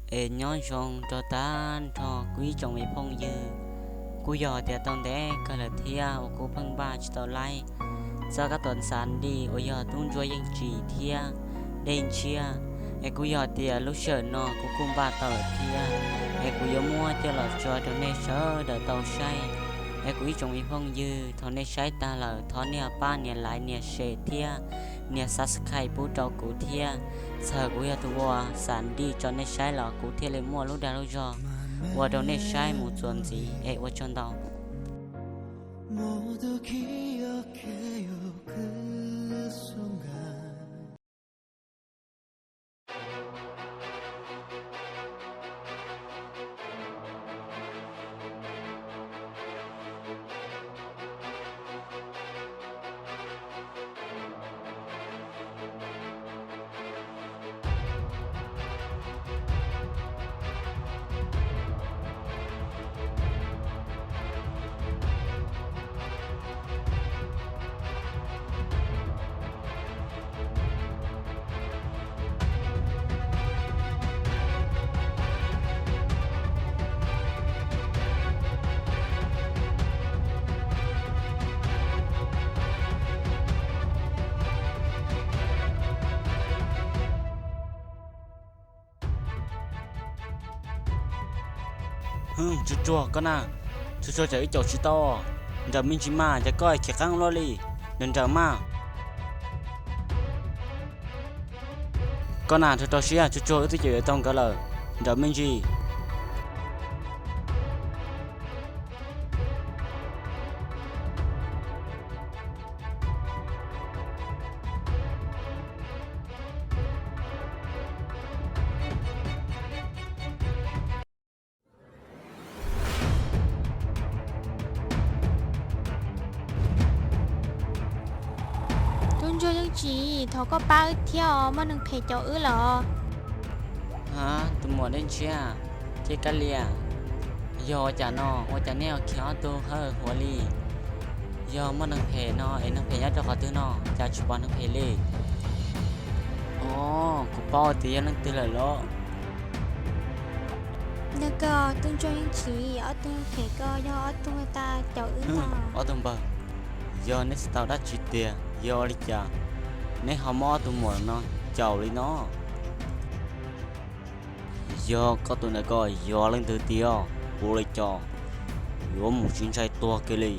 Es nyob zoo rau tag nrho kuv ib tsoom me phooj ywg. Kuj yog tias tau ntev kawg lawm thiab uas kuv pheej npaj tsis tau laib txog kab tuam xav ntim uas yog tub ntsuag Yeej Tsim thiab Dej Ntshiab. Es kuj yog tias lub sij hawm no kuv kuj npaj tau lawm thiab, es kuv yuav muab coj los tso rau nej sawv daws tau saib. Es kuv ib tsoom me phooj ywg, thaum nej saib tag lawm thov nej pab nias like, nias share thiab nias subscribe pub rau kuv thiab. Txawm kuv yog tus ua xav ntim tso nej saib los kuv thiaj li muaj lub dag lub zog ua rau nej saib mus txuas ntxiv es ua tsaug ntau. Tsuag tsuag koj na, tsuag tsuag tsam wb caum tsis tau. Nrawm me ntsis mas, cas koj khiav qeeb luaj li, nrawm nrawm mas. Koj na, rau rau siab, tsuag tsuag wb twb caum yuav tau nkawd lawm, nrawm me ntsis. Tub ntsuag Yeej Tsim, thov koj pab wb thiab os, muaj neeg phem caum wb lawm. Ha, tus muam Dej Ntshiab, Cej Kab Lias, yog ua cas no, ua cas nej khiav ob tug hawj huav li? Yog muaj neeg phem no es neeg phem nyob rau qhov twg no, cas tsis pom neeg phem li? Os, kuv paub tias yog leej twg lawm los. Nws kawg, tub ntsuag Yeej Tsim, ob tug neeg phem ko yog ob tug tau caum wb no. Ob tug npawg, yog neb tsis tau dab tsi tiag, yog ua li cas neb ho muab ob tug muam no caum li no? Yog koj tus ntawm ko yog leej twg tiag, ua li cas yuav mus tsis ntshai tuag kiag li,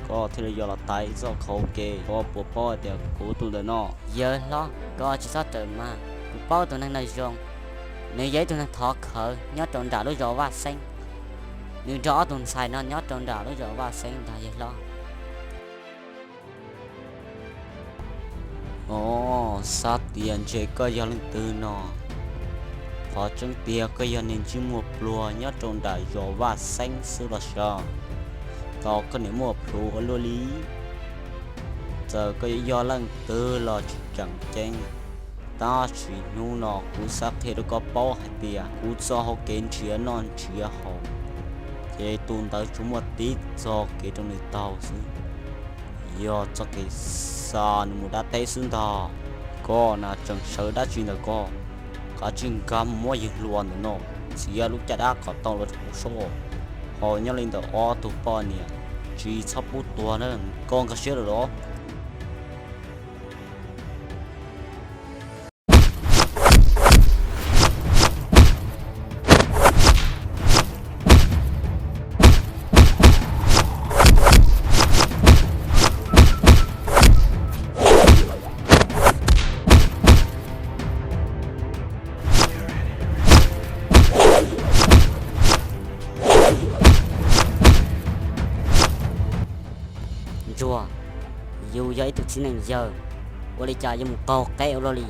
koj thiaj li yog los taiv txoj khau kev? Koj puas paub hais tias kuv tus ntawm no? Yawg hlob, koj tsis txhob tawm mas, kuv paub tus neeg no zoo. Nws yog ib tug neeg thov khawv nyob rau nram lub zos Vaj Xeeb. Nws nrog ob tug ntxhais no nyob rau nram lub zos Vaj Xeeb ntag yawg hlob. Os, xav tias ntshe koj yog leej twg no. Qhov tseeb tiag koj yog niag ntsej muag pluag nyob rau nram zos Vaj Xeeb xwb los sav. Tos koj niam muaj plhuav ua luaj li. Txawm koj yuav yog leej twg los tsis tseem ceeb, tab sis hnub no kuv xav qhia rau koj paub hais tias kuv txoj hau kev nrhiav noj nrhiav haus, ces tus ntawd tsuas muaj tib txoj kev rau nws taug xwb. Yog txoj kev xa nws mus dab teb xwb ntag. Koj na tseem sawv dab tsi ntawm koj? Kav tsij nkag mus muab yawg hluas ntawm no txiav lub caj dab kom tau los rau kuv saib. Ho nyob li ntawm ob tug poj niam, tsis txhob pub tuag na, koj nkag siab lawm los? Ntsuag, yus yog ib tug txiv neej yawg, ua li cas yuav mus qaug qeb ua luaj li?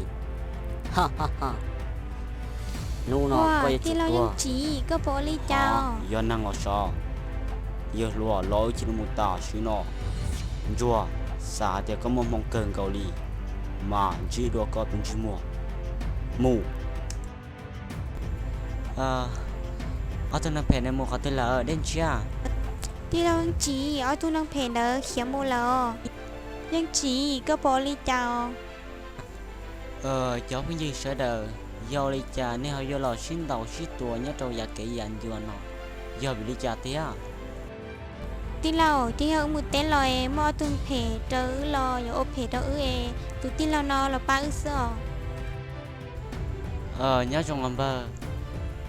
Hnub no koj yuav tsum tuag. Tij laug Yeej Tsim, koj puas ua li cas? Yog neeg los sav, yawg hluas los wb cia li mus tam sim no. Ntsuag, xav hais tias koj muaj hmoo kawg nkaus li, mas ntsib dua koj tus ntsej muag. Mus. Ob tug neeg phem no mus qhov twg lawm Dej Ntshiab? Tij laug Yeej Tsim, ob tug neeg phem ntawd khiav mus lawm. Yeej Tsim, koj puas ua li cas? Cov phooj ywg sawv daws, Yog ua li cas nej ho yuav los sib ntaus sib tua nyob rau yav kev yam ncua no, yog vim li cas tiag? Tij laug, twb yog wb mus teb los es muaj ob tug phem rau wb los yuav ua phem rau wb es tus tij laug no los pab wb xwb os. Nyob zoo os npawg,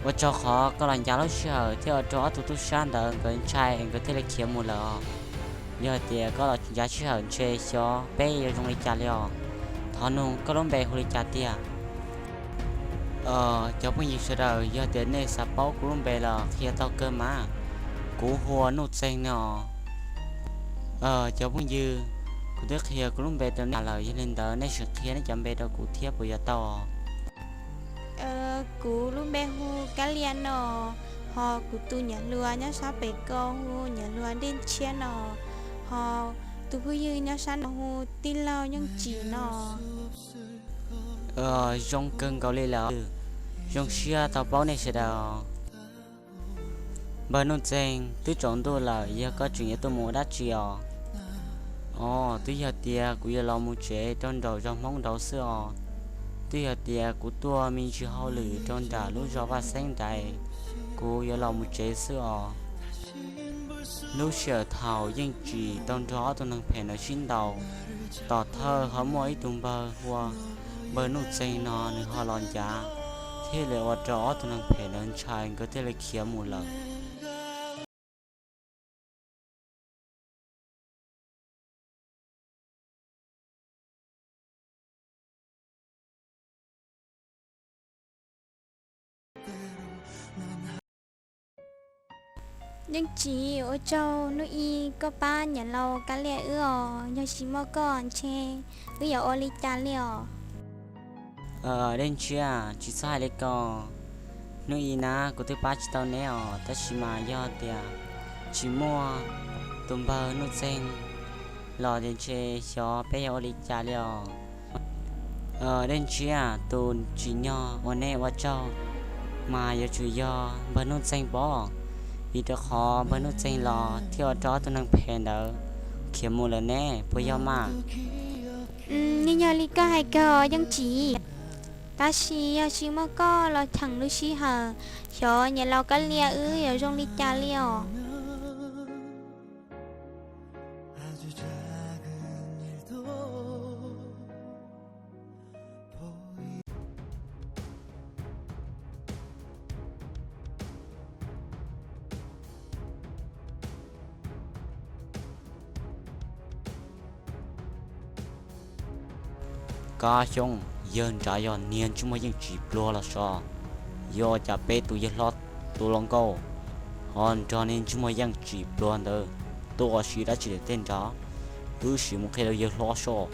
ua tsaug qhov koj los ncav lub sij hawm thiab ua rau ob tug tub sab ntawd nkawd ntshai es nkawd thiaj li khiav mus lawm os. Yog hais tias koj los ncav sij hawm ntshe xyov peb yuav zoo li cas li os. Thov nug koj lub npe hu li cas tiag? Cov phooj ywg sawv daws, yog tias nej xav paub kuv lub npe los qhia tau kawg mas. Kuv hu ua Nuj Txeeg no. Cov phooj ywg, kuv twb qhia kuv lub npe rau nej lawm, yog li ntawd nej sim qhia nej cov npe rau kuv thiab puas yuav tau? Kuv lub npe hu Kab Lia no, ho kuv tus niam hluas nyob sab pem ko hu niam hluas Dej Ntshiab no, ho tus phooj ywg nyob sab no hu tij laug Yeej Tsim no. Zoo kawg nkaus li lawm, zoo siab tau paub nej sawv daws. Npawg Nuj Txeeg, twb tsaus ntuj lawm, yog koj tseem yuav tuaj mus ua dab tsi os? Os, twb yog tias kuv yuav los mus tsev rau nraum zos Hmoob nraud xwb os. Twb yog tias kuv tuaj me ntsis hauj lwm rau nram lub zos Vaj Xeeb nrad, kuv yuav los mus tsev xwb os. Lub sij hawm thaum Yeej Tsim tau nrog ob tug neeg phem ntawd sib ntaus, tom thawj ho muaj ib tug npawg hu ua npawg Nuj Txeeg no nws ho los ncav, thiaj li ua rau ob tug neeg phem ntawd ntshai nkawd thiaj li khiav mus lawm. Yeej Tsim, ua tsaug hnub i koj pab niam laus Kab Lia wb os, yog tsis muaj koj ntshe wb yuav ua li cas li os. Dej Ntshiab, tsis txhob hais li ko. Hnub i na kuv twb pab tsis tau neb os, tab sis mas yog tias tsis muaj tus npawg Nuj Txeeg los ces ntshe xyov peb yuav ua li cas li os. Dej Ntshiab, tus tsim nyog uas nej ua tsaug mas yuav tsum yog npawg Nuj Txeeg pob, vim rau qhov npawg Nuj Txeeg los thiaj ua rau ob tug neeg phem ntawd khiav mus lawm ne, puas yog mas? Yeej yog li koj hais kawg os Yeej Tsim, tab sis yog tsis muaj koj los cheem lub sij hawm, xyov niam laus Kab Lia wb yuav zoo li cas li os. Kab Xyoob, yawg nrad yog niag ntsej muag Yeej Tsim pluag los so, yog cas peb tus yawg hlob tus hluas nkauj ho nrog niag ntsej muag Yeej Tsim pluag ntawd tuaj ua si dab tsi lawm tej nrad, wb sim mus qhia rau yawg hlob soj.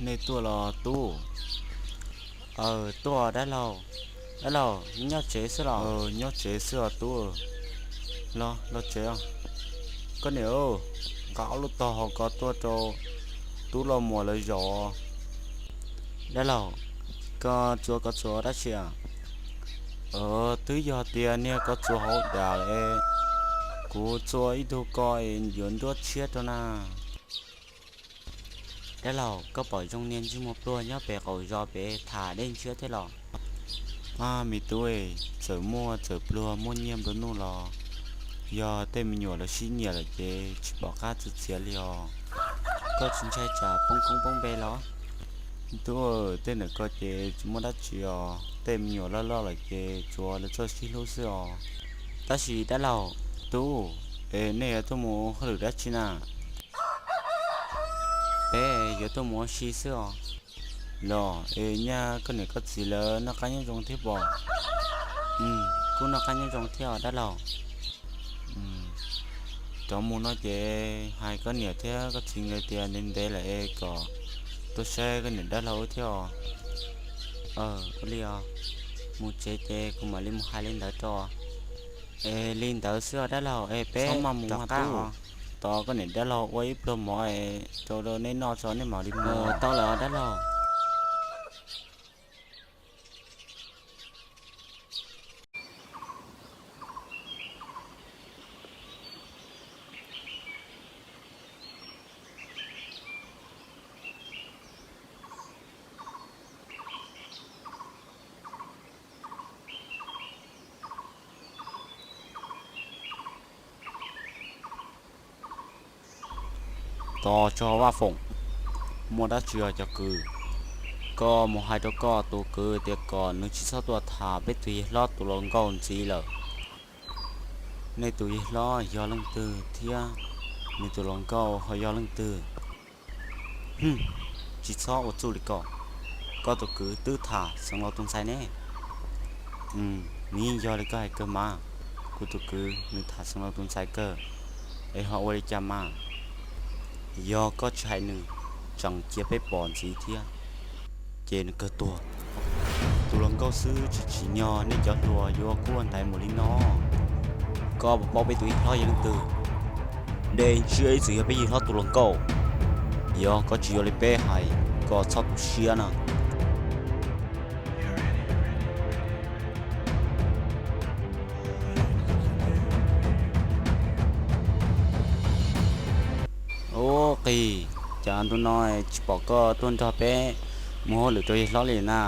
Nej tuaj los tub? Aw, tuaj dab laug. Dab laug, nyob tsev xwb los? Nyob tsev xwb os tub. Los, los tsev os. Koj niam, nqa ob lub tog hauv ko tuaj rau tub los muam lawv zaum. Dab laug, koj txuas koj txuas dab tsi? Twb yog tias niag koj txuas hauv dam es kuv txua ib tug ko es yuav nruab tshiab rau na. Dab laug, koj pom zoo niag ntsej muag pluag nyob pem qaum zos pem tham dej ntshiab thiab los? A, me tub, txawm muaj txawm pluag muaj nyiaj nplua nuj los yog tej me nyuam lawv sib nyiam lawm ces tsis pom qab txwv txiav li os. Koj tsis ntshai tsam poob koob poob npe los? Tub, tej ntawm ko ces tsis muaj dab tsi os, tej me nyuam loj loj lawm ces tsuas lawv txoj sib hlub xwb os. Tab sis dab laug, tub, es nej yuav tuaj mus hauj lwm dab tsi na? Peb yuav tuaj mus ua si xwb os. Los es nyaj koj niam koj txiv lawv noj qab nyob zoo thiab pob? Kuj noj qab nyob zoo thiab os dab laug. Rov mus no ces hais koj niam thiab koj txiv nkawd tias ntev ntev lawm es kom tuaj saib koj niam dab laug wb thiab os. Ua li os, mus tsev ces kuv mam li mus hais li ntawd rau. Es li ntawd xwb os dab laug, es peb mam mus rov qab os. Tos koj niam dab laug ua ib pluag mov es rau rau neb noj tso neb mam li mus. Tau lawm os dab laug. Tos tso Vaj Foom, muaj dab tsi os cov kwv? Koj mus hais rau koj tus kwv tias kom nws tsis txhob tuaj tham peb tus yawg hlob tus hluas nkauj ntxiv lawm. Nej tus yawg hlob yog leej twg thiab nws tus hluas nkauj ho yog leej twg? Hwm, tsis txhob ua txuj li ko. Koj tus kwv twb tham Xeev Laus tus ntxhais ne. Nws yeej yog li koj hais kawg mas. Kuv tus kwv nws tham Xeev Laus tus ntxhais kawg, es ho ua li cas mas? Yog koj tsis hais nws, tseem cia peb pom ntxiv thiab ces nws kawg tuag. Tus hluas nkauj xwb tsis tsim nyog nej cov hluas yuav quaj ntaiv mus li no. Koj puas paub peb tus yawg hlob yog leej twg? Dej ntshiab ib txwm yog peb yawg hlob tus hluas nkauj. Yog koj tsis yuav li peb hais, koj txhob tu siab na. Ub, qis, cas ntu no tsis pom koj tuaj nrog peb mus hauj lwm rau yawg hlob li na?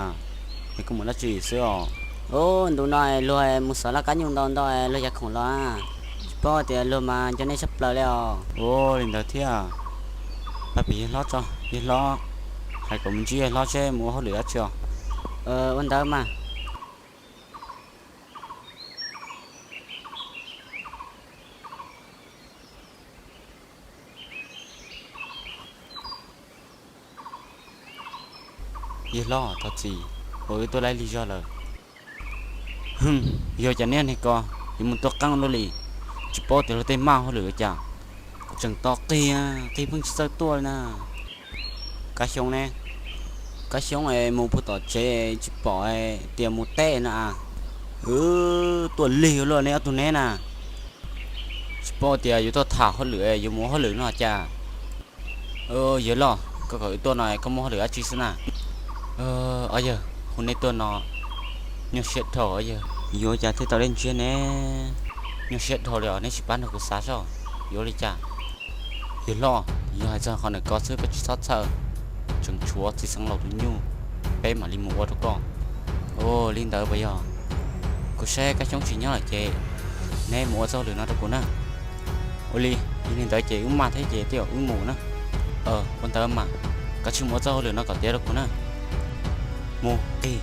Es koj mus dab tsi xwb os? Ub, ntu no luag mus xov laj kab nyuj ntau ntau, luag yav khoom los, tsis paub tias luag mas nco nej tshaj plaws li os. Ua li ntawd thiab. Pab pem yawg hlob tso, yawg hlob, hais kom mus ntsib yawg hlob seb mus ua hauj lwm dab tsi os. Ua ntawd mas. Yawg hlob, thov txim, uas wb tuaj laib lig zog lawm. Hwm, yog cas neb niag ko yuav mus tuaj qeeb luaj li? Tsis paub tias luag tej maj hauj lwm ua cas, tseem tos qig, qig pheej tsis txawj tuaj li na. Kab Xyoob ne? Kab Xyoob es mus puag tom tsev tsis pom tias mus teb na. Tuaj lig luaj neb ob tug neb na. Tsis paub tias yuav tuaj tham hauj lwm yuav mus ua hauj lwm no cas. Yawg loj, koj kom wb tuaj no koj muaj hauj lwm dab tsi xwb na? Ob yawg, hu nej tuaj no nyuaj siab dhau yawg. Yuav cas thiaj tau dej ntshiab ne? Nyuaj siab dhau li os, neb sim pab nrog kuv xav soj yuav ua li cas. Yawg loj, yog hais txog qhov ntawm ko xwb koj tsis txhob txhawj, tseem tshuav txiv xeev laus tus nyuj, peb mam li mus ua rau koj. Ua li ntawd puas yog? Kuv saib Kab Xyoob tsis nyob lawm ces neb mus ua txoj hauj lwm no rau kuv na. Ua li, yog li ntawd ces wb maj thiab ces tej zaum wb mus na. Ua ntawd mas, koj sim mus ua txoj hauj lwm no kom tiav rau kuv na. Mus qig.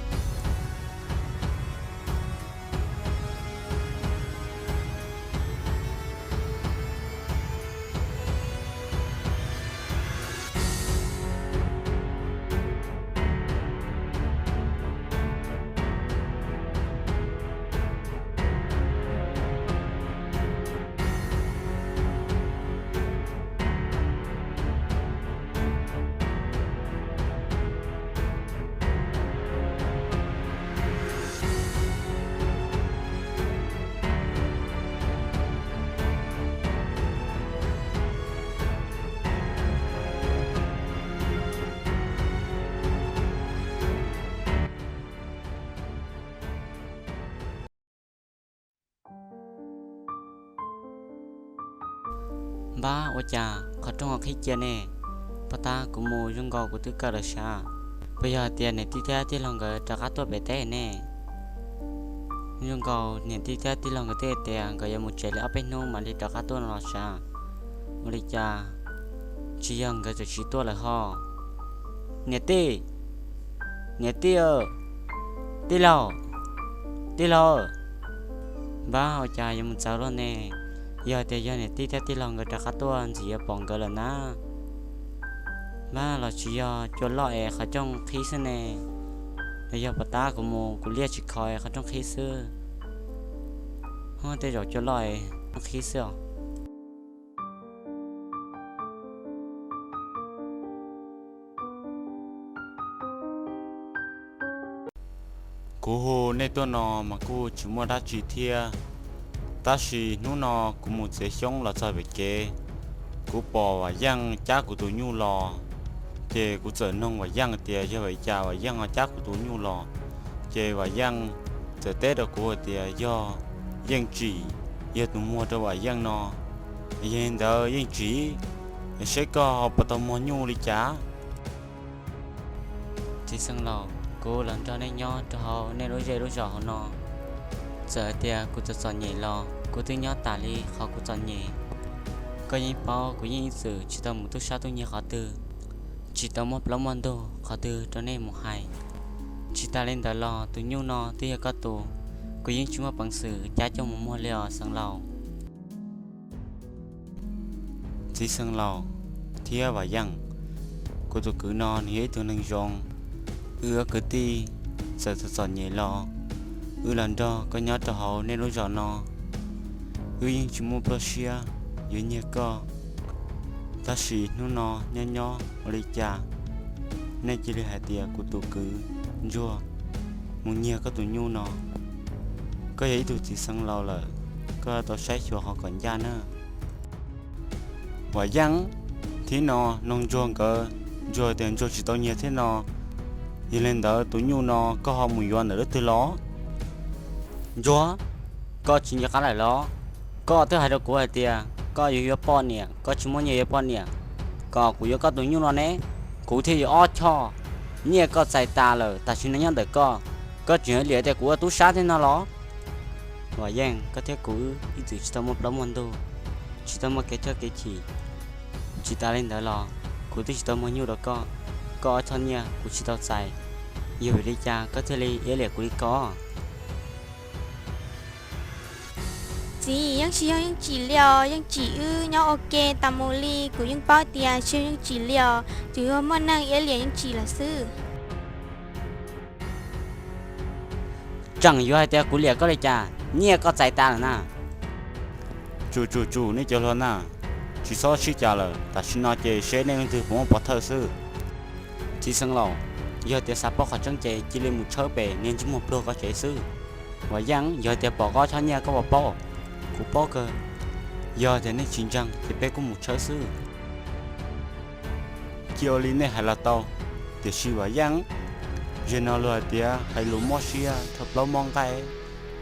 Npab, ua cas qhov rooj ho qhib cia ne? Puag ta kuv mus zoo nkaus kuv twb kaw lawm sav. Puas yog hais tias niam tij thiab tij laug nkawd rov qab tuaj pem teb ne? Zoo nkaus niam tij thiab tij laug nkawd twb tias nkawd yuav mus tsev li ob peb hnub mam li rov qab tuaj no los sav. Ua li cas tsis yog nkawd txawm tsis tuaj lawm ho? Niam tij, niam tij, tij laug, tij laug. Npab, ua cas yuav mus txawv luaj ne? Yog tias yog niam tij thiab tij laug nkawd rov qab tuaj ntxim yuav pom nkawd lawm na. Npab, los tsis yog cua loj es qhov rooj qhib xwb ne? Los yog puag ta kuv mus kuv liaj tsis kho es qhov rooj qhib xwb? Tej zaum cua loj es rooj qhib xwb os. Kuv hu nej tuaj no mas kuj tsis muaj dab tsi thiab, tab sis hnub no kuv mus txiav xyoob los txog pem kev, kuv pom Vam Yeej cab kuv tus nyuj los, ces kuv txawm noog Vam Yeej tias yog vim li cas Vam Yeej ho cab kuv tus nyuj los, ces Vam Yeej txawm teb rau kuv hais tias yog Yeej Tsim yog tus muag rau Vam Yeej no. Yog li ntawd Yeej Tsim, seb koj ho puas tau muag nyuj li cas? Txiv xeev laus, kuv los nrog nej nyob rau hauv nej lub zej lub zos hauv no, txawm hais tias kuv txom txom nyem los kuv twb nyob tas li qhov kuv txom nyem. Koj yeej paub kuv yeej ib txwm tsis tau mus tub sab tub nyiag qhov twg, tsis tau muaj plaub muaj ntug qhov twg rau nej mus hais. Tsis tas li ntawd los tus nyuj no twb yog koj tus, kuv yeej tsis muaj peev xwm cab coj mus muag li os xeev laus. Txiv xeev laus thiab Vam Yeej, kuv tus kwv no nws yog ib tug neeg zoo, wb ob kwv tij txawm txom txom nyem los wb los nrog koj nyob rau hauv nej lub zos no. Wb yeej tsis muaj plab siab yuav nyiag koj, tab sis hnub no nyob nyob ua li cas nej cia li hais tias kuv tus kwv ntsuag mus nyiag koj tus nyuj no? Koj yog ib tug txiv xeev laus lawm, koj tau saib xyuas ho kom ncaj na. Vam Yeej, thib no noog ntsuag nkawd, ntsuag tias ntsuag tsis tau nyiag thiab no, yog li ntawd tus nyuj no koj ho mus yuav ntawm lub twg los? Ntsuag, koj tsis nco qab lawm los? Koj twb hais rau kuv hais tias koj yuav yuav poj niam, koj tsis muaj nyiaj yuav poj niam, kom kuv yuav koj tus nyuj no ne, kuv thiaj yuav ob choj. Nyiaj koj txais tas lawm, tam sim no nyob ntawm koj, koj tseem yuav liam tias kuv ua tub sab thiab no los? Vam Yeej, koj thiab kuv ib txwm tsis tau muaj plaub muaj ntug, tsis tau muaj kev choj kev chim. Tsis tas li ntawd los kuv twb tsis tau muag nyuj rau koj, koj ob choj nyiaj kuv tsis tau txais, yog vim li cas koj thiaj li iab liam kuv li ko? Txiv, yeej tsis yog yeej tsim li os, yeej tsim wb nyob ua ke tas mus li, kuv yeej paub tias tsis yog yeej tsim li os, tsuas yog muaj neeg iab liam yeej tsim lawm xwb. Tseem yuav hais tias kuv liam koj li cas? Nyiaj koj txais tas lawm na. Tsum tsum tsum, nej cov hluas na, tsis txhob sib cav lawm, tam sim no ces seb nej leej twg puas muaj pov thawj xwb. Txiv xeev laus, yog tias xav paub qhov tseeb ces cia li mus tshawb pem niag ntsej muag pluag ko tsev xwb. Vam Yeej, yog tias pom koj ob choj nyiaj koj puas paub? Kuv paub kawg. Yog tias nej tsis ntseeg ces peb kuj mus tshawb xwb. Cia ua li nej hais los tau, tiam sis Vam Yeej, zaum no luag hais tias hais lus mob siab dhau plaub mob nqaij,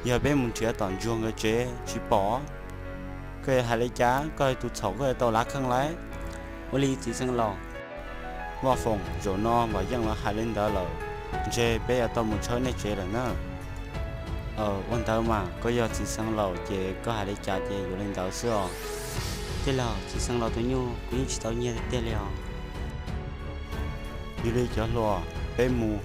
yog peb mus nrhiav tom ntsuag nkawd tsev tsis pom, koj yuav hais li cas? Koj tus txhaum koj yuav tau lav kheej lauj. Ua li txiv xeev laus. Vaj Foom, zaum no Vam Yeej lawv hais li ntawd lawm, ntshe peb yuav tau mus tshawb nej tsev lawm na. Ua ntawd mas koj yog txiv xeev laus ces koj hais li cas ces yuav li ntawd xwb os. Tij laug, txiv xeev laus tus nyuj kuv yeej tsis tau nyiag tiag tiag li os. Yog li cov hluas, peb mus